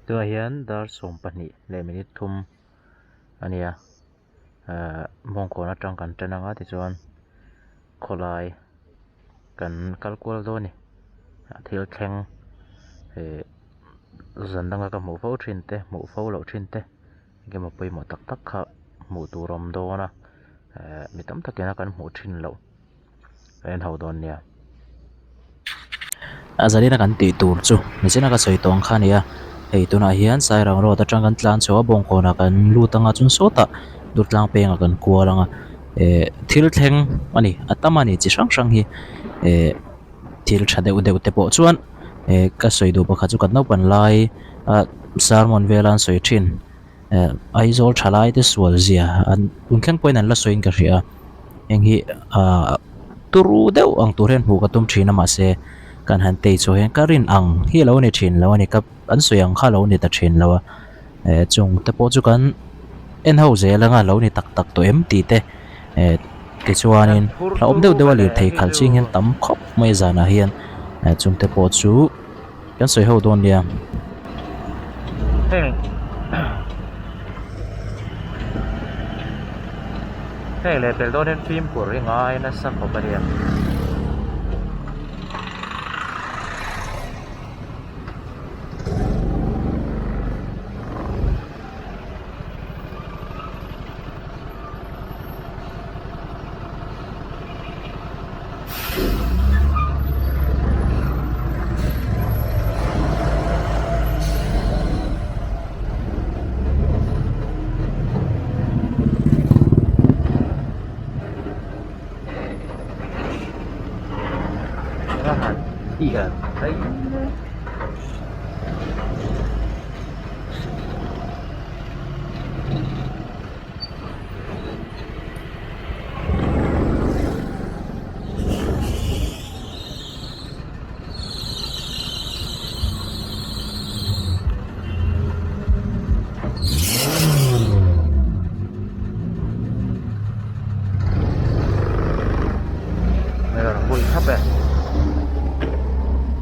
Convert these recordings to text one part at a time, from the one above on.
Tunah hian dar 12 leh minute thum a ni a ahh bawngkawn atang kan tan anga tichuan khawlai kan kal kual dawn a ni thil thleng ihh zan danga ka hmuh fo thin te hmuh fo loh thin te eng emaw pawimawh tak tak kha hmuh tur a awm dawn a ehh mi tam takin a kan hmuh thin loh a en ho dawn nia. A zalin a kan tih tur chu nichin a ka sawi tawh ang kha a ni a hei tunah hian Sairang road atang kan tlan chho a bawngkawnah kan lut anga chuan sawtah Durtlang pengah kan kual anga eh thil thleng a ni a tam a ni chi hrang hrang hi eh thil tha deuh deuh te pawh chuan eh ka sawi duh pakhat chu kan naupan lai a sermon vela an sawi thin eh Aizawl thalai te sual zia an tun thleng pawhin an la sawiin ka hria a heng hi ah turu deuh ang tur hian hmuh ka tum thin a mahse kan han tei chhuah hian ka rin ang hi a lo ni thin lo a ni ka an sawi ang kha a lo ni ta thin lo a eh chung te pawh chu kan en ho zel anga lo ni tak tak tawh em tih te eh tichuanin hlauhawm deuh deuh a lirthei khalh ching hian tam khawp mai zanah hian eh chung te pawh chu kan sawi ho dawn nia. Heng heng leh pel dawn hian fimkhur hi ngai nasa khawp a nia.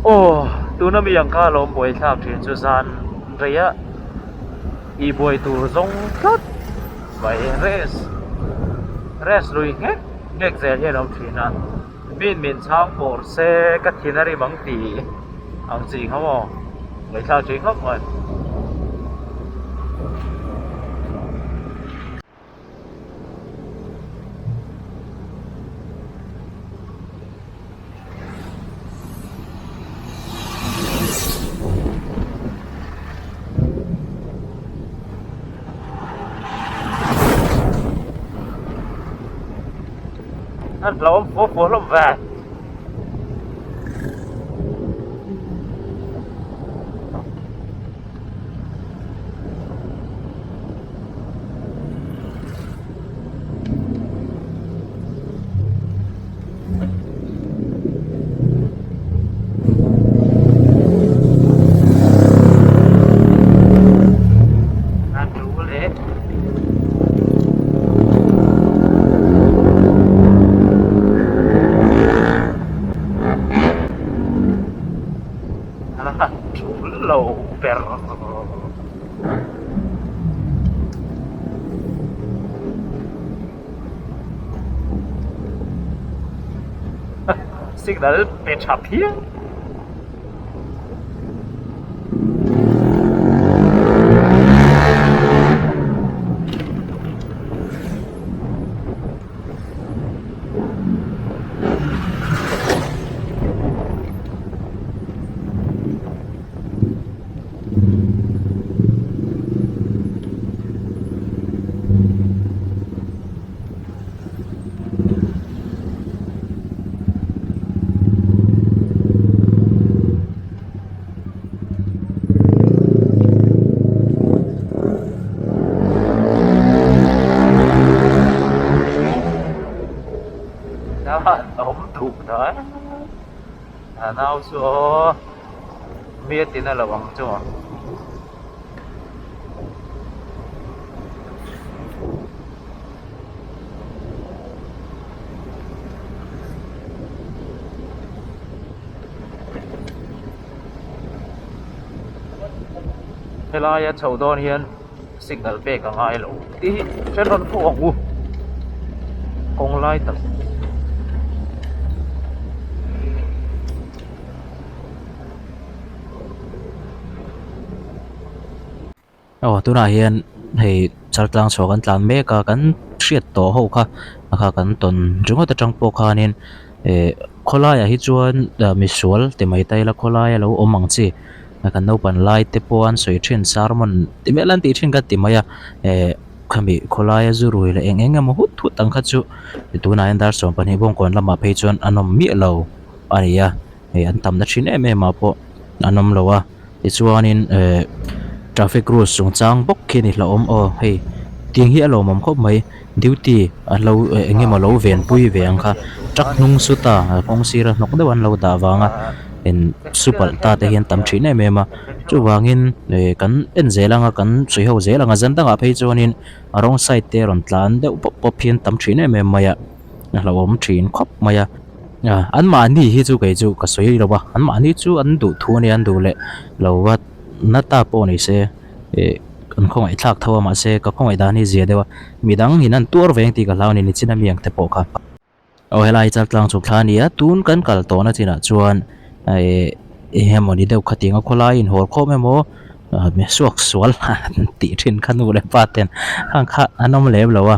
Aw tuna mi ang kha lawm buai thlak thin chu zan rei a tih buai tur zawng tlat mai rest rest lui nghek nghek zel hian a awm thin a min min chhang pawr se ka thin a rim ang tih ang chi kha maw ngaihthlak thin khawp mai. An hlauhawm fua fua hlawm ve. Lo ber signal pe tha phian. Awm duh ta a nau chu aw mi a tina lo ang chu maw. Helaia chho dawn hian signal pek a ngai lo tih hi hre rawn fo ang u kawng lai tak. Aw tunah hian hei chaltlang chhuah kan tlan mek a kan hriat tawh ho kha a kha kan tawn ringawt atang pawh khanin eh khawlaiah hi chuan misual ti mai ta ila khawlaia lo awm ang chi kan naupan lai te pawh an sawi thin sermon ti vel an tih thin kha ti mai a eh khami khawlaia zu rui leh eng eng emaw hut hut ang kha chu tunah hian dar 12 bawngkawn lamah phei chuan an awm miah lo a ni a hei an tamna thin em em ah pawh an awm lo a tichuanin eh traffic rules chungchang bawk khi a ni hlauhawm aw hei tiang hi a lawmawm khawp mai duty an lo eng emaw lo venpui ve ang kha truck hnung suta kawng sira hnawk deuh an lo dah vanga in su palh ta te hian tam thin em em a chuvangin eh kan en zel anga kan sawi ho zel anga zan dangah phei chuanin a wrong side te rawn tlan deuh pawp pawp hian tam thin em em mai a a hlauhawm thin khawp mai a. An mahni hi chu kei chu ka sawi lo a, an mahni chu an duh thu a nia an duh leh lo va na ta pawh ni se ih an khawngaih thlak tho a mahse ka khawngaih dan hi zia deuh a midang in an tuar ve ang tih ka hlau a ni nichin ami ang te pawh kha. Aw helai chaltlang chhuk thla a ni a tun kan kal tawhna chinah chuan ih eng emaw ni deuh khatiang a khawlai inhawl khawm emaw suak sual an tih thin kha nu leh pa ten khang kha an awm lem lo a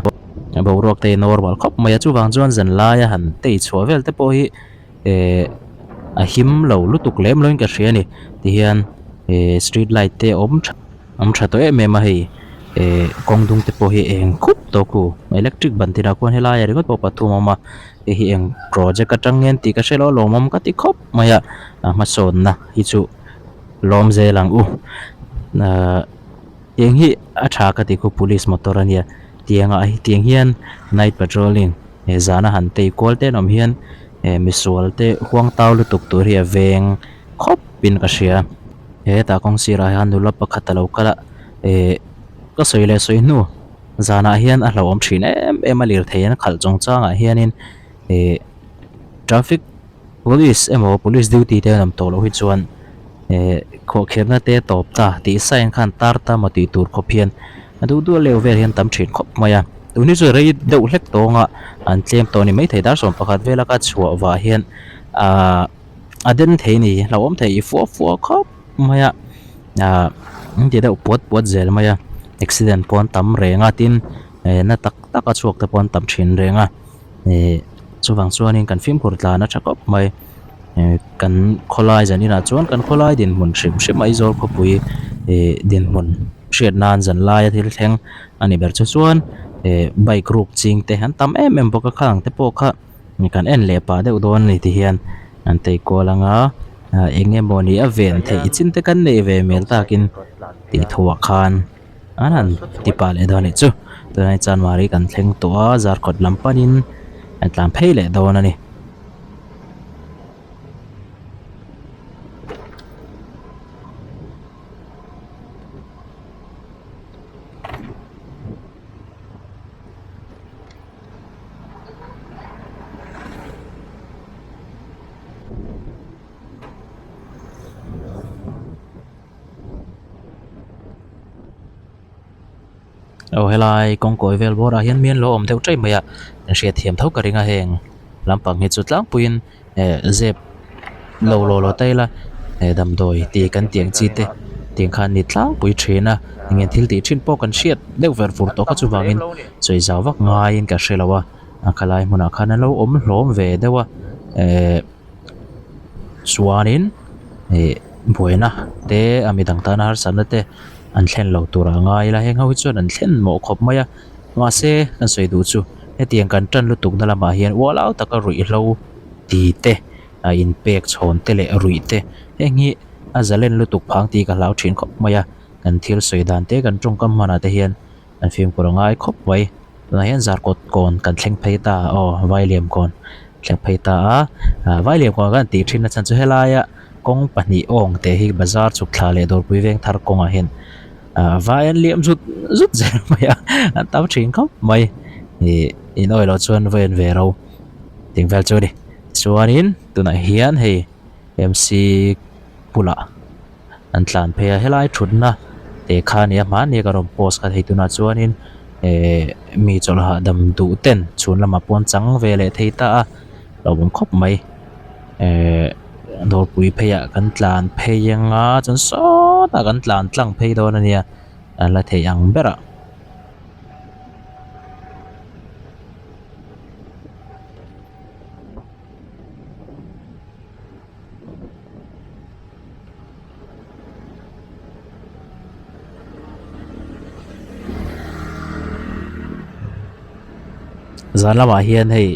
boruak te hi normal khawp mai a chuvang chuan zan laia han tei chhuah vel te pawh hi eh a him lo lutuk lem lo in ka hria a ni tihian eh street light te awm tha awm tha tawh em em a hei eh kawng dung te pawh hi eng khup tawh khu electric ban tinah khuan helaiah ringawt pawh pathum a awm a hei hi eng project atang nge an tih ka hre lo a lawmawm ka ti khawp mai a a hmasawnna hi chu. Lawm zel ang u. Ahh tiang hi a tha ka ti khu police motor a nia tiang ah tiang hian night patrolling eh zana han tei kual te an awm hian eh misual te huang tau lutuk tur hi a veng khawp in ka hria. Hetah kawng sirah hian nula pakhat a lo kal a eh ka sawi leh sawi hnu zanah hian a hlauhawm thin em em a lirthei an khalh chungchangah hianin eh traffic. Police emaw police duty te an awm tawh loh hi chuan eh khawhkhirhna te tawp ta tih sign khan tar ta maw tih tur khawp hian a duh duh a leu vel hian tam thin khawp mai a tun hi chu rei deuh hlek tawng a an tlem tawh a ni maithei dar 11 vela ka chhuah vah hian ahh a den thei a ni hlauhawm thei i fua fua khawp mai a ahh an ti deuh puat puat zel mai a accident pawh an tam reng a tin eh na tak tak a chhuak te pawh an tam thin reng a. Ihh chuvang chuanin kan fimkhur tlan a tha khawp mai eh kan khawlai zan inah chuan kan khawlai dinhmun hrim hrim Aizawl khawpui ih dinhmun hriat nan zan laia thil thleng a ni ber chu chuan eh bike ruk ching te an tam em em bawk a khang te pawh kha kan en leh pah deuh dawn a ni ti hian an tei kual ang a ah eng emaw ni a ven theih chin te kan neih ve hmel takin tih thuah khan. An han ti pah leh dawn anih chu tunah hian chanmari kan thleng tawh a zarkawt lam panin an tlan phei leh dawn a ni. Aw helai kawngkawi vel bawrah hian mi an lo awm deuh ṭaih mai a an hriat thiam tho ka ring a heng lampang hi chu tlangpuiin eh zep lo law law ta ila eh damdawi tih kan tih ang chi te tiang khan ni tlangpui ṭhin a eng nge thil tih ṭhin pawh kan hriat deuh ver vur tawh kha chuvangin sawi zau vak ngaiin ka hre lo a a khalai hmunah khan an lo awm hlawm ve deuh a eh. Chuanin ih buaina te a midang tana harsatna te an thlen lo tur a ngai ila heng ho hi chuan an thlen mawh khawp mai a mahse kan sawi duh chu hetiang kan tan lutuk na lamah hian ualau taka ruihhlo ti te a inpek chhawn te leh ruih te heng hi a zalen lutuk phang tih ka hlau thin khawp mai a kan thil sawi dan te kan tawngkam hmanah te hian An fimkhur a ngai khawp mai. Tunah hian Zarkawt kawn kan thleng phei ta a aw Vailiam kawn thleng phei ta a. Ah Vailiam kawn kan tih thin na chhan chu helaia kawng pahnih awng teh hi bazar chhuk thla leh Dawrpui veng thar kawngah hian ah vai an liam zut zut zel mai a an tam thin khawp mai. Ih in awih loh chuan va en ve ro tih vel chu a ni. Chuanin tunah hian hei M_C bulah. An tlan phei a helai thutna te kha a ni a hmanni a ka rawn post kha hei tunah chuanin ehh mi chawlh hahdam duh ten chhun lamah pawh an chang ve leh thei ta a lo awm khawp mai ehh dawrpui phei ah kan tlan phei anga chuan sawtah kan tlan tlang phei dawn a nia a la theih ang ber ah. Zan lamah hian hei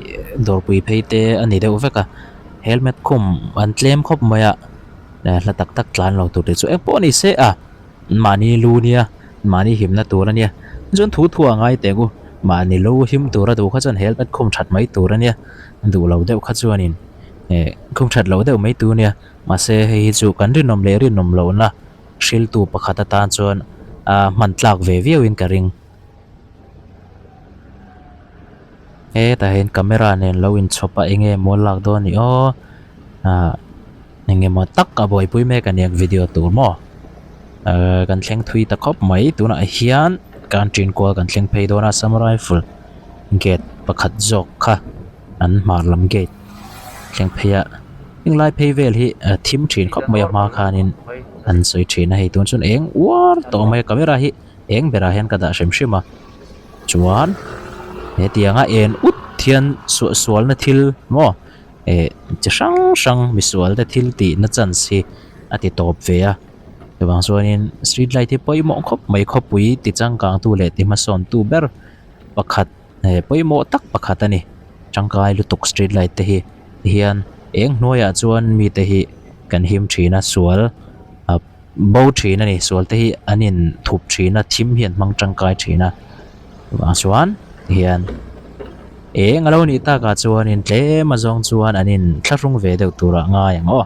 dawrpui phei te a ni deuh vek a helmet khum an tlem khawp mai a hla tak tak tlan lo tur te chu eng pawh a ni se a mahni lu nia mahni himna tur a nia chuan thu thu a ngai teh u mahni lu him tur a duh kha chuan helmet khum that mai tur a nia duh lo deuh kha chuanin eh khum that loh deuh mai tur a nia. Mahse hei hi chu kan rinawm leh rinawm lohna hriltu pakhat atan chuan a hman tlak ve viauin ka ring. Hetah hian camera nen lo inchhawp a eng nge maw lak dawn ni aw ah eng emaw tak a buaipui mek a niang video tur maw ah kan thleng thui ta khawp mai tunah hian kan ṭin kual kan thleng phei dawn a Assam Rifle gate pakhat zawk kha an hmar lam gate. Thleng phei a heng lai phei vel hi a thim thin khawp mai a hma khanin an sawi thin a hei tun chuan eng uar tawh mai a camera hi eng berah hian ka dah hrim hrim a chuan hetianga en ut hian suah sualna thil maw eh chi hrang hrang misual te thil tih na chance hi a ti tawp ve a chuvang chuanin street light hi pawimawh khawp mai khawpui ti changkang tu leh ti hmasawn tu ber pakhat. He pawimawh tak pakhat a ni tangkai lutuk street light te hi tihian eng hnuaiah chuan mite hi kan him thin a sual ah bo thin a ni sual te hi an in thup thin a thim hi an hmang tangkai thin a chuvang chuan tihian eng a lo nih takah chuanin tlem azawng chuan an in thlahrung ve deuh turah ngai ang aw.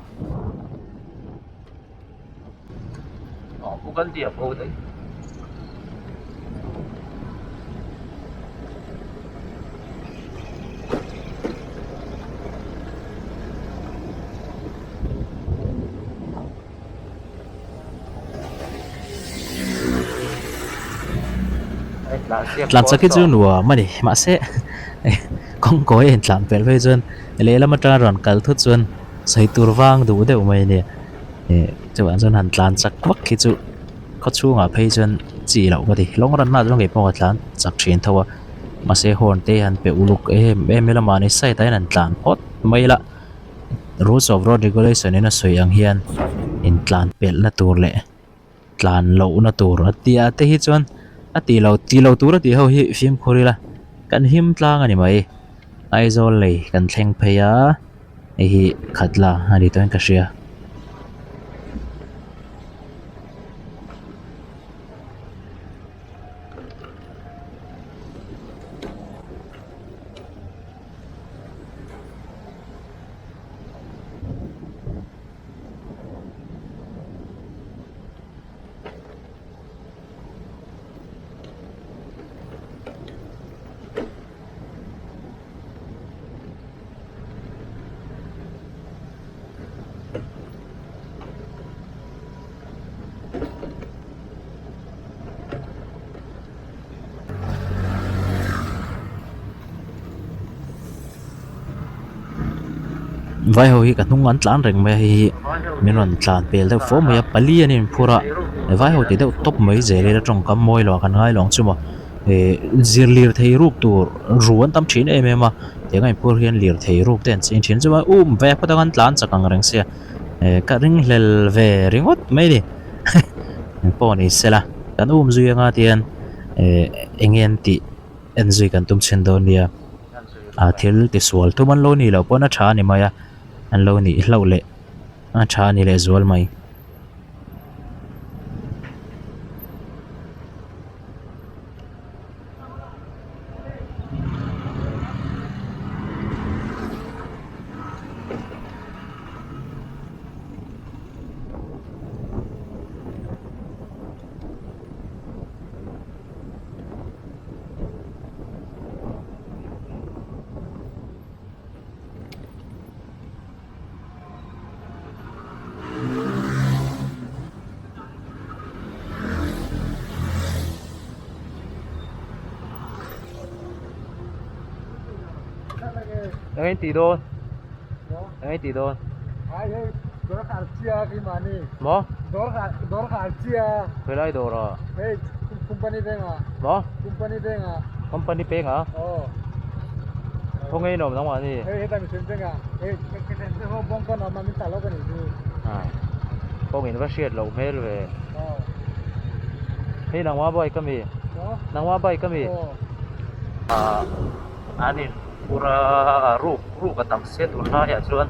Tlan chak hi chu nuam a ni mahse kawngkawi a intlan pelh phei chuan lehlam atanga rawn kal thut chuan sawi tur vang duh deuh mai a nia. Eh chuvang chuan han tlan chak vak khi chu khaw chhungah phei chuan chi loh ka ti lawng ran hma chuan keipawh ka tlan chak thin tho a mahse horn te han pe uluk em em ila mahni side ah hian han tlan phawt mai ila rules of road regulation in a sawi ang hian intlan pelh na tur leh tlan loh na tur a tih ah te hi chuan a tih loh tih loh tur a tih ho hi fimkhur ila kan him tlang a ni mai Aizawl lei kan thleng phei a. Hei hi khatla a ni tawhin ka hria. Vai ho hi ka hnung an tlan reng mai a hei hi min rawn tlan pel deuh fo mai a pali an inphur a vai ho ti deuh tawp mai zel ila tawngkam mawi lo ah kan ngai lo ang chu maw. Eh zir lirthei ruk tur ru an tam thin em em a tiang a inphur hian lirthei ruk te an ching thin chuan um ve phawt ang an tlan chak ang reng sia eh ka ring hlel ve ringawt mai a ni engpawh ni sela kan um zui anga tihian eh eng nge an tih en zui kan tum chhin dawn nia a thil tisual tum an lo nih loh pawn a tha a ni mai a an lo nih hlauh leh a tha a ni leh zual mai. Eng in tih dawn? Eng in tih dawn? Ai hei dawr khar chia keimahni. Maw? Dawr khar dawr khar chia. Khawi lai dawr ah? Hei company peng ah. Maw? Company peng ah. Company peng ah? Aw. Khawnge in awm nangmahni? Hei heta mihring peng ah. Hei ka then te ho bawngkawn awm a min tah lo ka nih chu. Ah. Kawng in va hriat loh hmel ve. Aw. Hei nangmah bike ami? Maw? Nangmah bike ami? Aw. Ah an in phur a ruk ruk a tam sia tun laiah chuan.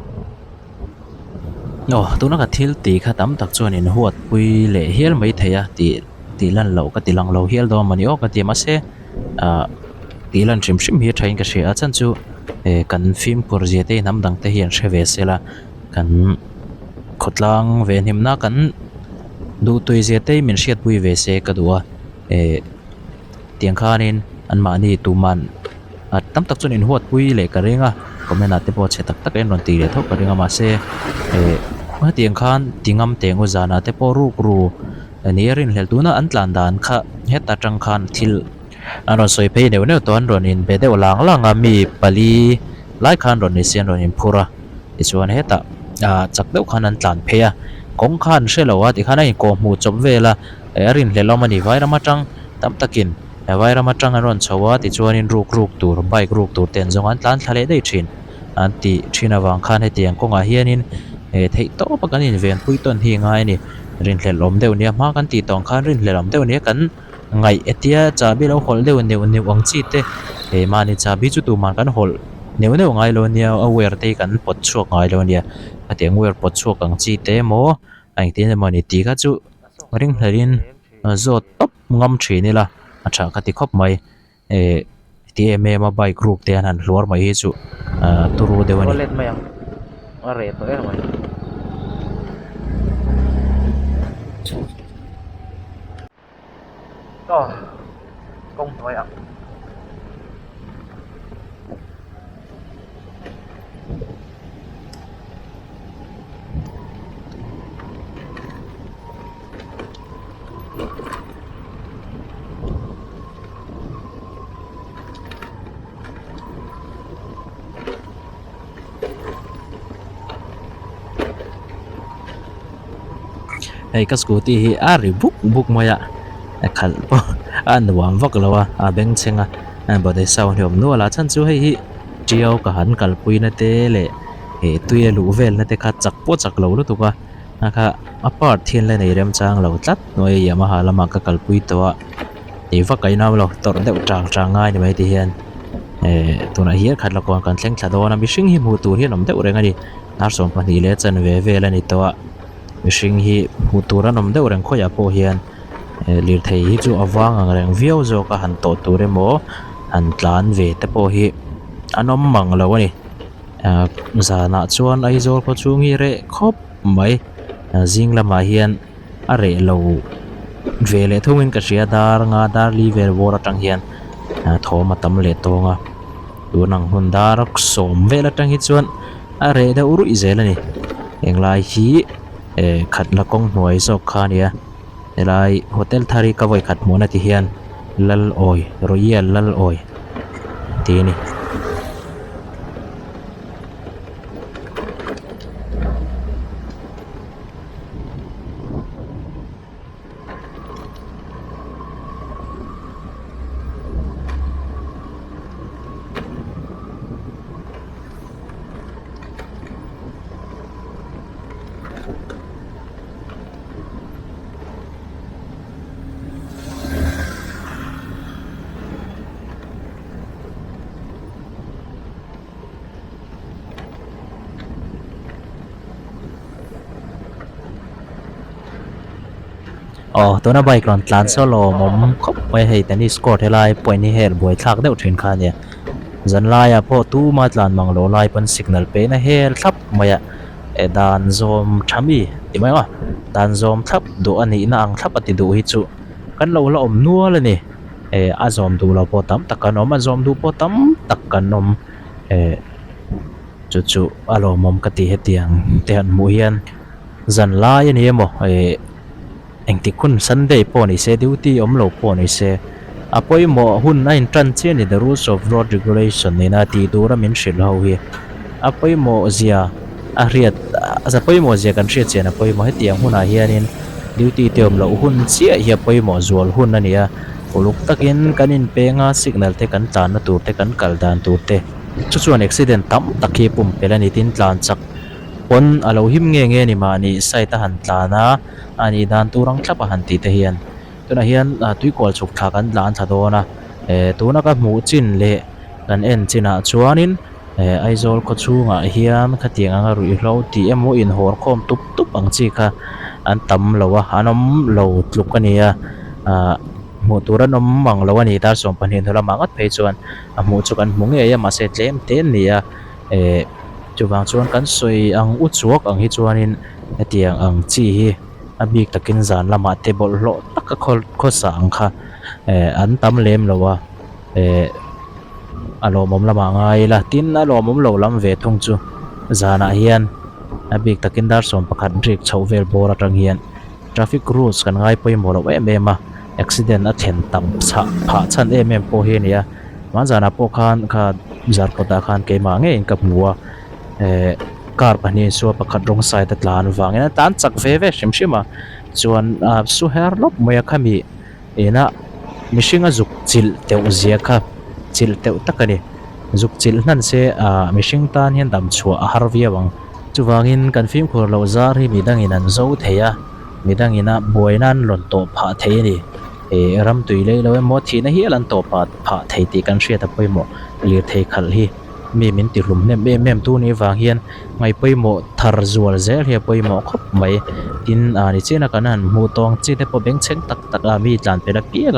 Aw tuna ka thil tih kha tam tak chuan in huat pui leh hial mai thei a tih tih lan loh ka ti lang lo hial dawn mawni aw ka ti a mahse ah tih lan hrim hrim hi a thain ka hria a chhan chu eh kan fimkhur zia te hi hnam dang te hi an hre ve sela kan khawtlang ve hnimna kan duhtui zia te hi min hriatpui ve se ka duh a eh. Tiang khanin anmahni tuman ah tam tak chuan inhuatpui leh ka ring a comment ah te pawh chhe tak tak a inrawn tih leh tho ka ring a mahse eh hetiang khan ti ngam teh ang u zanah te pawh ruk ru nia rinhlelh tuna an tlan dan kha heta tang khan thil an rawn sawi phei neuh neuh tawh an rawn inbe deuh lang lang a mi pali lai khan rawn ni se an rawn inphur a tichuan hetah ah chak deuh khan an tlan phei a kawng kha an hre lo a tikhan a inkawhhmuh chawp vel a. Eh a rinhlelh awm a ni Vairam atang tam takin eh Vairam atang an rawn chho a tichuanin ruk ruk tur bike ruk tur te an zawng a an tlan thla leh daih thin an tih thin avang khan hetiang kawngah hianin eh theih tawp a kan invenpui tawn hi ngai a ni rinhlelh awm deuh nia hma kan tih tawng khan rinhlelh awm deuh nia kan ngaih hetia chahbi lo hawlh deuh neuh neuh ang chi te eh mahni chahbi chu tumah kan hawlh neuh neuh ngai lo ania a wire te hi kan pawt chhuak ngai lo ania hetiang wire pawt chhuak ang chi te emaw a engtin emaw ni tih kha chu ringhlelhin zawt tawp ngam thin ila a tha ka ti khawp mai eh ti em em a bike ruk te an han hluar mai hi chu ah turu deuh a ni. A reh tawh em mai. Aw kawng hnuai ah. Hei ka scooty hi a ri buk buk mai a a khalh pawh a nuam vak lo a a bengchheng a body sound hi a awm nual a chhan chu hei hi tiau ka han kalpui na te leh ih tui a luh vel na te kha chak pawh chak lo lutuk a a kha a part hi an la nei remchang lo tlat hnuai a yamaha lamah ka kalpui tawh a ih vak a inang lo tawrh deuh tang tang ngai ni mai ti hian eh tunah hian khat la kawn kan thleng thla dawn a mihring hi hmuh tur hian awm deuh reng a ni dar 12 leh chanve vel a ni tawh a mihring hi hmuh tur an awm deuh reng khawiah pawh hian eh lirthei hi chu a vang ang reng viau zawk a han tawh tur emaw han tlan ve te pawh hi an awm mang lo a ni ah zanah chuan Aizawl khaw chhung hi reh khawp mai zing lamah hian. a reh lo ve leh thungin ka hria dar nga dar li vel bawr atang hian thawm a tam leh tawng a tun ang hun dar sawm vel atang hi chuan a reh deuh ruih zel a ni englai hi eh khat la kawng hnuai zawk kha a nia helai hotel thar hi ka vawi khat hmuhna ti hian Lalawi Royal Lalawi tih a ni. Aw tuna bike rawn tlan saw lawmawm khawp mai hei tennis court helai point hi hel buaithlak deuh thin kha ania zanlaiah pawh tuma tlan mang loh lai pawn signal peihna hel thlap mai a eh dan zawm tha mi ti mai ang a dan zawm thlap duh a nihna ang thlap a ti duh hi chu kan lo la awm nual a ni eh a zawm duh lo pawh tam tak kan awm a zawm duh pawh tam tak kan awm eh chu chu a lawmawm ka ti hetiang te han hmuh hian zan lai a ni emaw eh engtik hun sunday pawh ni se duty awm lo pawh ni se. A pawimawh hun a intan chiah a ni the rules of road regulation nena tih tura min hrilh ho hi a pawimawh zia a hriat a pawimawh zia kan hriat chian a pawimawh hetiang hunah hianin duty te awm loh hun chiah hi a pawimawh zual hun a ni a uluk takin kan inpeng a signal te kan tlanna tur te kan kal dan tur te chu chuan accident tam tak hi pumpelh a ni tin tlan chak pawn a lo him nge nge a ni mahni side a han tlan a a nih dan tur ang thlap a han tih te hian. Tunah hian tuikual chhuk thla kan tlan thla dawn a, eh tuna ka hmuh chin leh kan en chinah chuanin eh Aizawl khaw chhungah hian khatiang anga ruihhlo tih emaw inhawr khawm tup tup ang chi kha an tam lo a, an awm lo tluk a ni a, ah hmuh tur an awm mang lo a ni dar 12 hnu lamah ngat phei chuan a hmuh chu kan hmu ngei a mahse tlem te an ni a, eh chuvang chuan kan sawi ang u chuak ang hi chuanin hetiang ang chi hi. A bik takin zan lamah te bawlhhlawh taka khaw khawsa ang kha eh an tam lem lo a eh a lawmawm lamah ngai ila tin a lawmawm lo lam ve thung chu zanah hian a bik takin dar 11 rik chhoh vel bawr atang hian traffic rules kan ngai pawimawh loh em em a accident a thlen tam chhah phah chhan em em pawh hi a ni a hmanzanah pawh khan kha zarkawtah khan keimah ngeiin ka hmu a. Eh car pahnih saw pakhat rawng side a tlan vangin a tlan chak ve ve hrim hrim a chuan ah su her lawp mai a khami ina mihring a zuk chilh teuh zia kha chilh teuh tak a ni zuk chilh hnan se ah mihring tan hian dam chhuah a har viau ang chuvangin kan fimkhur loh zar hi midangin an zo thei a midangin a buaina an rawn tawh phah thei a ni eh ram tui lei lo emaw thihna hial an tawh phah phah thei tih kan hriat a pawimawh lirthei khalh hi. Mi min ti hlum hnem em em tu nih vang hian ngaih pawimawh thar zual zel hi a pawimawh khawp mai. Tin, ah ni chian a kan han hmuh tawng chi te pawh bengchheng tak tak a mi tlan pel apiang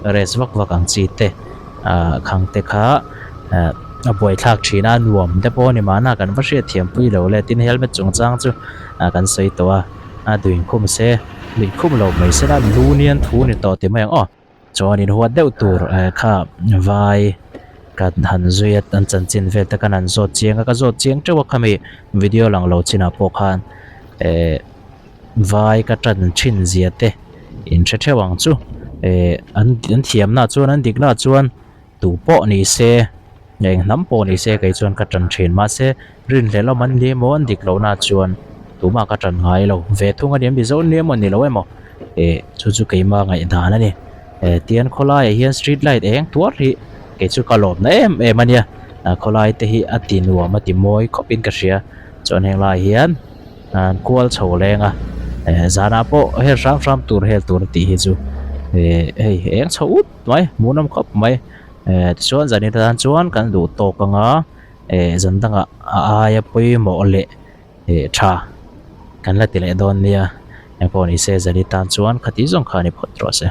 a rest vak vak ang chi te ah khang te kha ah a buaithlak thin a nuam te pawh a ni mahna kan va hriatthiam pui lo le. Tin, helmet chungchang chu ah kan sawi tawh a, a duinkhum se duinkhum lo mai se la lu nian thu ni tawh ti mai ang aw. Chuan in huat deuh tur eh kha vai kan han zui a an chanchin vel te khan an zawt chiang a ka zawt chiang teuh a khami video lang lo chinah pawh khan eh vai ka tan thin zia te in hre theuh ang chu eh an an thiamna chuan an dikna chuan tu pawh ni se. Eng hnam pawh ni se kei chuan ka tan thin mahse rinhlelh awm an ni emaw an dik lohna chuan tumah ka tan ngai lo ve thung a ni a Mizo ni emaw ni lo emaw eh chu chu keima ngaihdan a ni eh tian khawlaiah hian street light eng tuar hi kei chu ka lawmna em em a nia ah khawlai te hi a ti nuam a ti mawi khawp in ka hria chuan heng lai hian an kual chho leng a eh zanah pawh hel hram hram tur hel tur a tih hi chu eh hei eng chho ut mai hmuhnawm khawp mai. Eh tichuan zan in atan chuan kan duh tawk ang a eh zan dangah a aia pawimawh leh eh tha kan la ti leh dawn nia engpawh ni se zan in tan chuan khati zawng kha a ni phawt rawh se.